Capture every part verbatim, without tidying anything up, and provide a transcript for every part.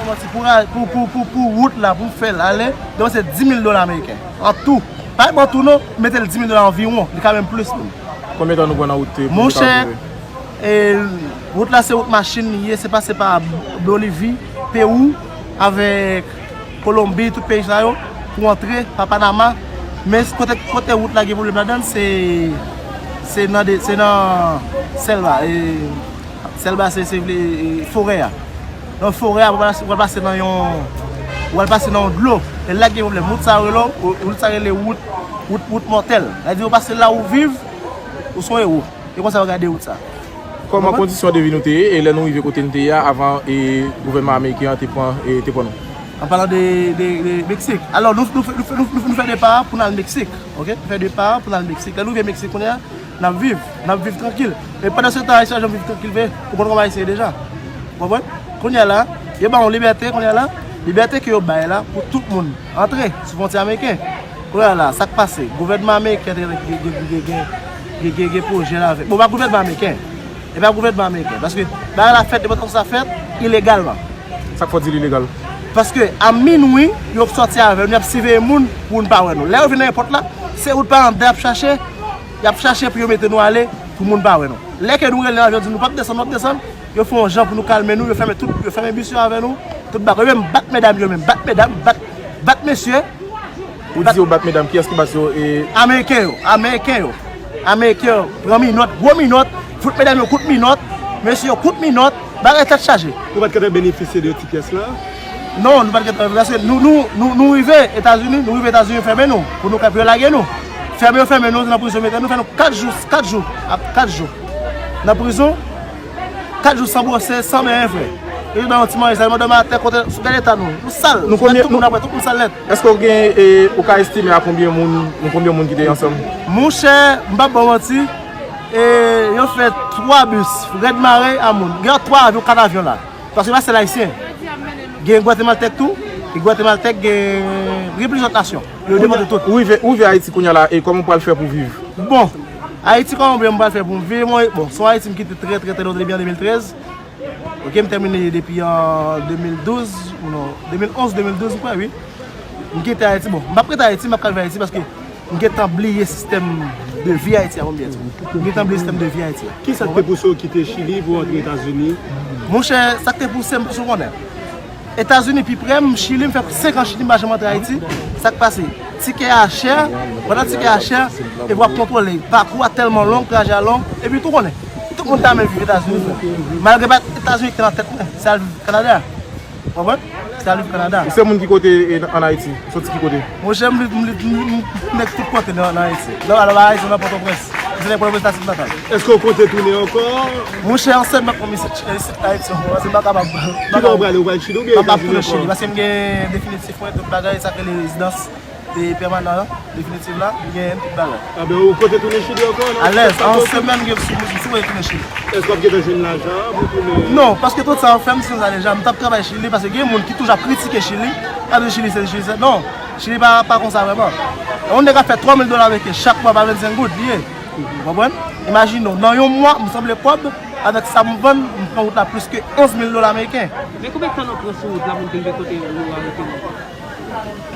Kòman ti pou, pou, pou, pou, pou wout la, pou fè l ale, donk se dis mil dola ameriken. An tou. Pa menm an tou non, mete l dis mil dola anviwon, li ka menm plis menm. Konbyen tan nou pran nan wout te pou nou ka rive? Monchè, e, wout la se wout machin li ye, se pase pa Bolivi, Pewou, avèk Kolonbi, tout peyi sa yo, pou antre pa Panama. Men kote, kote wout la gen pwoblèm ladan l, se, se nan de, se nan sèlba, e, sèlba se, se vle, e, forè a. Nan forè a, ou pral, ou pral pase nan yon, ou pral pase nan yon dlo. E la gen pwoblèm. Wout sa yo rele, wout sa rele wout, wout, wout mòtèl. Sa vle di ou pase la ou viv, ou se yon ewo. E konsa yo gade wout sa. Kòman kondisyon de vi nou te ye, e lè nou rive kote n te ye a, avan, e, gouvènman ameriken an te pran, e, te pran nou? An palan de, de, de Meksik. Alò, nou, nou, nou, nou, nou, nou fè depa pou n al Meksik, oke? Nou fè depa pou n al Meksik. Lè nou rive Meksik kounye a, n ap viv, n ap viv trankil. Men pandan se tan, Ayisyen pa janm viv trankil vre, ou konn kòman Ayisyen ye deja. Ou konprann? Kounye a la, yo ba w libète, kounye a la, libète ke yo bay la pou tout moun antre sou fwontyè ameriken. Kounye a la, sa k pase? Gouvènman ameriken te gen, gen, gen, gen, gen, gen, gen pwojè la avèk. Bon, pa gouvènman ameriken. E pa gouvènman ameriken. Paske bagay la fèt, nenpòt sa fèt, ilegalman. Sa k fè w di l ilegal? Paske a minwi, yo sòti avè nou, y ap siveye moun pou moun pa wè nou. Lè yo vin nan èpòt la, se wout pa anndan y ap chache, y ap chache pou yo mete nou ale, pou moun pa wè nou. Lè ke nou rele avyon, di nou p ap desann, nou p ap desann, yo fè yon jan pou nou kalme nou, yo fèmen tout, yo fèmen bis yo avè nou, tout bagay. Yo menm bat medam yo menm, bat medam, bat, bat mesye. Ou di yo bat medam, kiyès ki bat yo? E ameriken yo, ameriken yo. Ameriken yo pran minòt, gwo minòt, fout medam yo kout minòt, mesye yo kout minòt, bagay tèt chaje. Ou pa t gentan benefisye de ti pyès la? Non, nou pa t gentan, paske nou, nou, nou, nou rive Etazini, nou rive Etazini, yo fèmen nou, pou nou ka, pou yo lage nou. Fèmen yo fèmen nou nan prizon, mete nou, fè nou kat jou, kat jou, ap kat jou nan prizon. Kat jou san bwose, san benyen, frè. Yo ban yon ti manje sèlman, dòmi atè, kote, gade eta nou. Nou sal. Nou konbyen, tout moun apre, tout moun sal nèt. Èske w gen, e, ou ka estime a konbyen moun, nou konbyen moun ki te ansanm? Monchè, m p ap ba w manti, e, yo fè twa bis, rèd mare a moun. Gen twa avyon, kat avyon la. Paske pa sèl ayisyen. Gen gwatemaltèk tou, gen gwatemaltèk, gen, gen plizyè lòt nasyon. Yo depòte tout. Ou rive, ou rive Ayiti kounye a la, e kòman w pral fè pou viv? Bon, Ayiti, kòman mwen pral fè pou m viv? Mwen, bon, se yon Ayiti m kite trè, trè, trè lontan, depi an de mil trèz. Oke, m tèmine depi an de mil douz, ou non, de mil onz, de mil douz, m kwè, wi. M kite Ayiti, bon, m p ap rete Ayiti, m ap ka viv Ayiti paske m gentan bliye sistèm de vi Ayiti a, pou m byen di w. M gentan bliye sistèm de vi Ayiti a. Kisa k te pouse w kite Chili pou w antre Etazini? Monchè, sa k te pouse m, pou w konnen. Etazini pi pre m, Chili, m fè senk an Chili, m pa janm antre Ayiti. Sa k pase? Tikè a chè, pandan tikè a chè, epi w ap kontwole. Pakou a tèlman long, trajè a long, epi tou konnen. Tout moun ta renmen viv Etazini, frè. Malgre pa Etazini ki te nan tèt mwen, se al viv Kanada. Ou konprann? Se al viv Kanada. Ou se moun ki kote, e, ann Ayiti? Ou soti ki kote? Monchè, m, m, m, m, m nèg tout kote nan, nan Ayiti. Non, alò, Ayiti, nan Pòtoprens. Se nèg Pòtoprens natif natal. Èske w konte tounen ankò? Monchè, ansanm ak yon mesye Ayiti ankò, paske m pa kapab. Ki bò w prale? Ou pral Chili oubyen Etazini ankò? M ap tounen Chili, paske m gen definitif mwen, tout bagay, sa k rele rezidans, e, pèmanan an, definitif la, m gen tout bagay. A ben, ou konte tounen Chili ankò, non? Alèz, an semèn, m gen sou, sou tounen Chili. Èske w ap gentan jwenn lajan an pou tounen? Non, paske tout sa w fè m, si nou sa deja, m t ap travay Chili, paske gen moun ki toujou ap kritike Chili, ap di Chili se, Chili se, non, Chili pa, pa konsa vrèman. Yon nèg ap fè twa mil dola ameriken chak mwa pa vennsenk goud, li ye. Ou konprann? Imajine w, nan yon mwa, m sanble kòb, avèk sa m vann, m pran wout la plis ke onz mil dola ameriken. Men konbyen tan nou pran sou wout la pou n rive kote nou arete nou?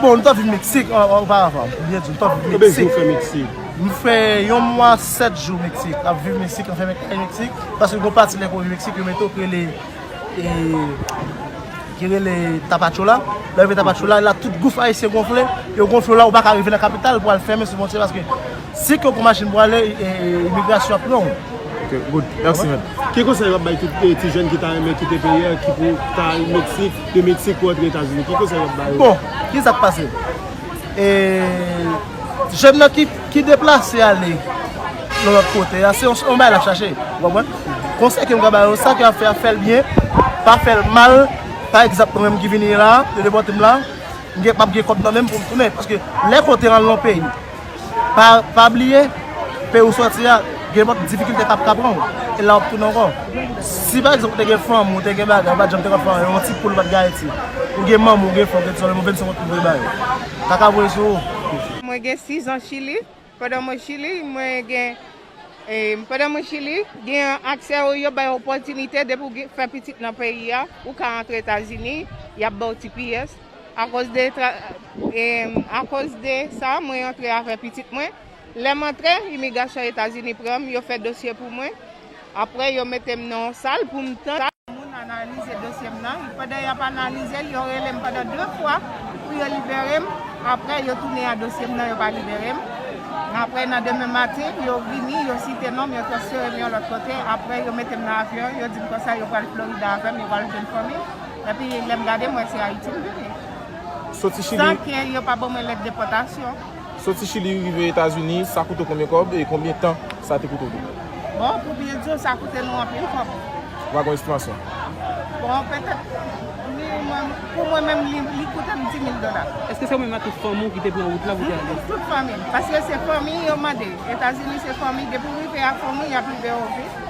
Bon, nou t ap viv Meksik, an, an, oparavan, m byen di, nou t ap viv Meksik. Konbyen jou w fè Meksik? M fè yon mwa, sèt jou Meksik, ap viv Meksik, anfen, men kay Meksik, paske gon pati lè ke w rive Meksik, yo mete w ki rele, e, ki rele Tapachula. Lè w rive Tapachula, la tout gouf ayisyen gonfle, yo gonfle w la, ou pa ka rive nan kapital pou al fèmen sou fwontyè, paske si ke w pran machin pou ale, e, e, imigrasyon ap pran w. Ok, good. Mèsi, man. Ki konsèy w ap bay tout, e, ti jèn ki ta renmen kite peyi a, ki pou ta al Meksik, de Meksik pou antre Etazini? Ki konsèy w ap ba yo? Bon, ki sa k pase? E jèn nan ki, ki deplase ale nan lòt kote a, se yon, yon bagay l ap chache, ou konprann? Konsèy ke m ka ba yo, sa ke y ap fè a, fè l byen, pa fè l mal. Pa egzanp, mwen menm ki vini la, yo depòte m la, m gen, m ap gen kòb nan men m pou m tounen. Paske lè ke w te al nan yon peyi, pa, pa bliye, peyi w sòti a, gen nenpòt difikilte k ap ka pran w, e la w ap tounen ankò. Si pa egzanp, ou te gen fanm, ou te gen bagay, ou pa t janm te konn fè anyen, yon ti poul ou pa t gen Ayiti, ou gen manman, ou gen frè, ou gen ti sè, ou vennsenk goud pou voye ba yo. Kaka voye sou ou. Mwen gen sis an Chili. Pandan mwen Chili, mwen gen, e, pandan mwen Chili, gen aksè, yo bay opòtinite depi w gen, fè pitit nan peyi a, ou ka antre Etazini, y ap ba w T P S. Akoz de tra-, e, akoz de sa, mwen antre avè pitit mwen. Lè m antre, imigrasyon Etazini pran m, yo fè dosye pou mwen. Apre, yo mete m nan yon sal pou m tann. Moun analize dosye m nan. Pandan y ap analize l, yo rele m pandan de fwa pou yo libere m. Apre, yo tounen a dosye m nan, yo pa libere m. Apre, nan demen maten, yo vini, yo site non m, yo transfere m yon lòt kote. Apre, yo mete m nan avyon, yo di m konsa yo pral Florida avè m, yo pral jwenn fanmi. Epi, lè m gade, m wè se Ayiti m vini. Soti Chili. San ke yo pa ban mwen lèt depòtasyon. Soti Chili rive Etazini, sa koute w konbyen kòb e konbyen tan sa te koute w tou? Bon, pou byen di w, sa koute nou anpil kòb. Ou pa gen estimasyon? Bon, petèt, minimòm, pou mwen menm, li, li koute m di mil dola. Èske se ou menm ak tout fanmi w ki te pran wout la pou te ale? Tout fanmi m. Paske se fanmi yo mande. Etazini se fanmi. Depi w rive a fanmi, y ap libere w vit.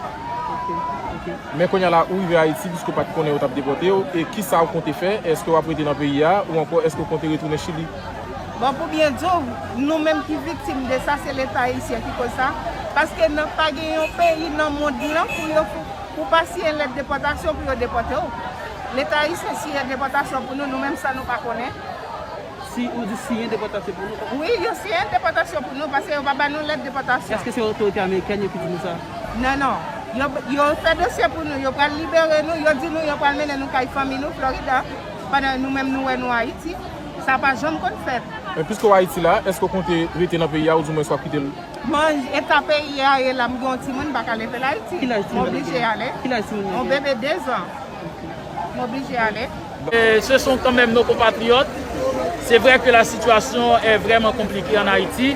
Ok, ok. Men kounye a la, ou rive Ayiti, piske w pa t konnen yo t ap depòte w, e kisa w konte fè? Èske w ap rete nan peyi a, ou ankò èske w konte retounen Chili? Bon, pou byen di w, nou menm ki viktim de sa, se Leta ayisyen ki koz sa. Paske nan, pa gen yon peyi nan mond lan pou yo, pou, pou pa siyen lèt depòtasyon pou yo depòte w. Leta ayisyen siyen depòtasyon pou nou, nou menm san nou pa konnen. Si ou di siyen depòtasyon pou nou? Wi, yo siyen depòtasyon pou nou, paske yo pa ba nou lèt depòtasyon. Èske se otorite amerikèn yo ki di nou sa? Non, non. Yo, yo fè dosye pou nou, yo pral libere nou, yo di nou yo pral mennen nou kay fanmi nou, Florida, pandan nou menm nou wè nou Ayiti. Sa pa janm konn fèt. Men piske w Ayiti la, èske w konte rete nan peyi a, oudimwens w ap kite l? Bon, eta peyi a ye la, m gen yon timoun, m pa ka leve l Ayiti. Ki laj timoun nan? M oblije ale. Ki laj timoun nan? Yon bebe de zan. M oblije ale. Euh, ce sont quand même nos compatriotes. C'est vrai que la situation est vraiment compliquée en Haïti,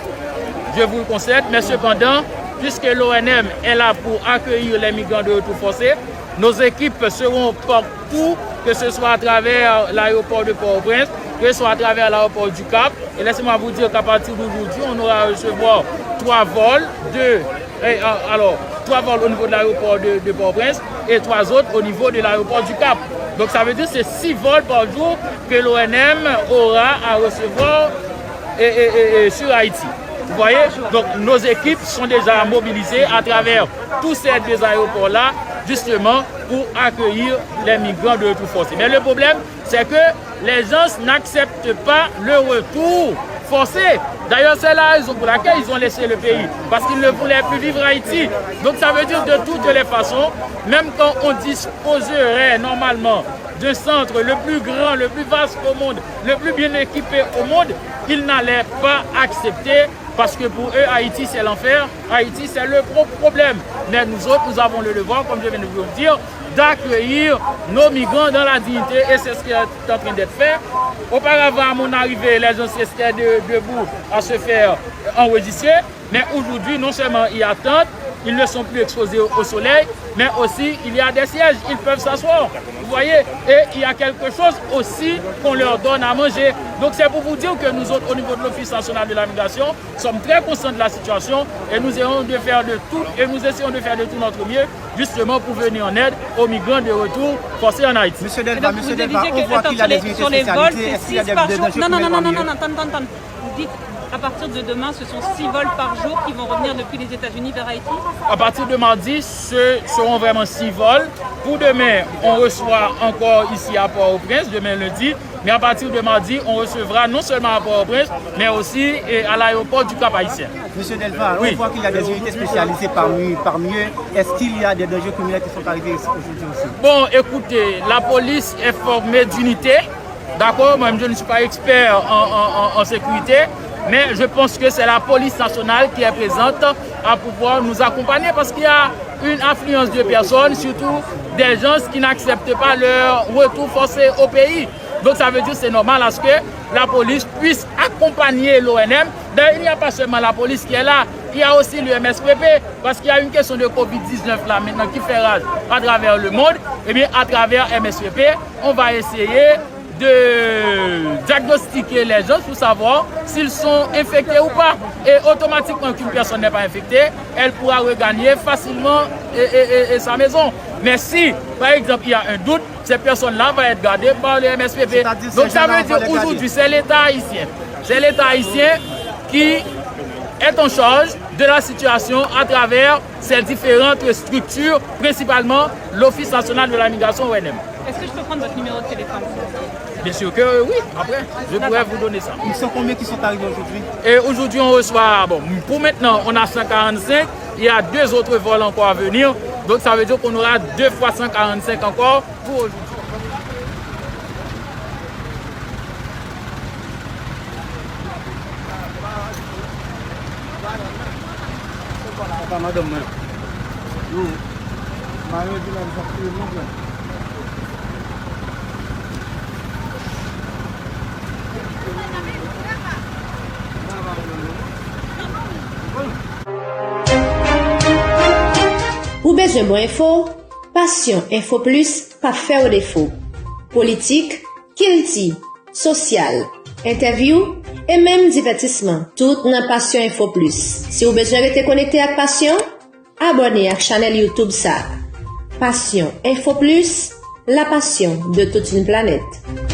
je vous le concède, mais cependant, puisque l'O N M est là pour accueillir les migrants de retour forcé, nos équipes seront partout, que ce soit à travers l'aéroport de Port-au-Prince, que ce soit à travers l'aéroport du Cap. Et laissez-moi vous dire qu'à partir d'aujourd'hui, on aura à recevoir trois vols, deux, et, euh, alors, trois vols au niveau de l'aéroport de, de Port-au-Prince et trois autres au niveau de l'aéroport du Cap. Donc ça veut dire que c'est six vols par jour que l'O N M aura à recevoir et, et, et, et sur Haïti. Vous voyez? Donc nos équipes sont déjà mobilisées à travers tous ces deux aéroports-là, justement pour accueillir les migrants de retour forcé. Mais le problème, c'est que les gens n'acceptent pas le retour forcé. D'ailleurs, c'est la raison pour laquelle ils ont laissé le pays, parce qu'ils ne voulaient plus vivre Haïti. Donc ça veut dire de toutes les façons, même quand on disposerait normalement d'un centre le plus grand, le plus vaste au monde, le plus bien équipé au monde, ils n'allaient pas accepter, parce que pour eux, Haïti, c'est l'enfer, Haïti, c'est le gros problème. Mais nous autres, nous avons le devoir, comme je viens de vous le dire, d'accueillir nos migrants dans la dignité, et c'est ce qui est en train d'être fait. Auparavant, à mon arrivée, les gens restaient de- debout à se faire enregistrer, mais aujourd'hui, non seulement ils attendent, ils ne sont plus exposés au, au soleil, mais aussi il y a des sièges, ils peuvent s'asseoir. Vous voyez, et il y a quelque chose aussi qu'on leur donne à manger. Donc c'est pour vous dire que nous autres, au niveau de l'Office national de la migration, sommes très conscients de la situation et nous essayons de faire de tout, et nous essayons de faire de tout notre mieux, justement, pour venir en aide aux migrants de retour forcés en Haïti. Monsieur Delva, donc, Monsieur vous Delva, disiez on que voit qu'il y a des unités spécialisées. Est-ce qu'il y a des, des dangers pour les familles? Non, non, non, non, non, non, attends, attends, attends. Vous dites, à partir de demain, ce sont six vols par jour qui vont revenir depuis les États-Unis vers Haïti? À partir de mardi, ce seront vraiment six vols. Pour demain, on reçoit encore ici à Port-au-Prince, demain lundi. Mais à partir de mardi, on recevra non seulement à Port-au-Prince, mais aussi, eh, à l'aéroport du Cap-Haïtien. Monsieur Delva, oui, on voit qu'il y a des unités spécialisées parmi, parmi eux. Est-ce qu'il y a des dangers criminels qui sont arrivés ici aujourd'hui aussi? Bon, écoutez, la police est formée d'unités. D'accord, moi-même, je ne suis pas expert en, en, en, en sécurité, mais je pense que c'est la police nationale qui est présente à pouvoir nous accompagner parce qu'il y a une affluence de personnes, surtout des gens qui n'acceptent pas leur retour forcé au pays. Donc ça veut dire c'est normal à ce que la police puisse accompagner l'O N M. D'ailleurs, il n'y a pas seulement la police qui est là, il y a aussi le M S P P, parce qu'il y a une question de covid dix-neuf là maintenant qui fait rage à travers le monde. Eh bien, à travers M S P P, on va essayer de diagnostiquer les gens pour savoir s'ils sont infectés ou pas. Et automatiquement qu'une personne n'est pas infectée, elle pourra regagner facilement et, et, et, et sa maison. Mais si, par exemple, il y a un doute, ces personnes-là vont être gardées par le M S P P. Donc ça veut dire aujourd'hui, c'est l'État haïtien. C'est l'État haïtien qui est en charge de la situation à travers ces différentes structures, principalement l'Office national de la migration, O N M. Est-ce que je peux prendre votre numéro de téléphone, s'il vous plaît? Bien sûr que oui, après, je pourrais vous donner ça. Ils sont combien qui sont arrivés aujourd'hui? Et aujourd'hui, on reçoit, bon, pour maintenant, on a cent quarante-cinq, il y a deux autres vols encore à venir, donc ça veut dire qu'on aura deux fois cent quarante-cinq encore pour aujourd'hui. Papa madanm mwen. Yo, mari yo di la, li pa kite non frè. Ou bezwen bon enfo? Passion Info Plus p ap fè w defo. Politik, kilti, sosyal, entèvyou, e menm divètisman, tout nan Passion Info Plus. Si w bezwen rete konekte ak Passion, abòne ak chanèl YouTube sa. Passion Info Plus, la passion de toute une planète.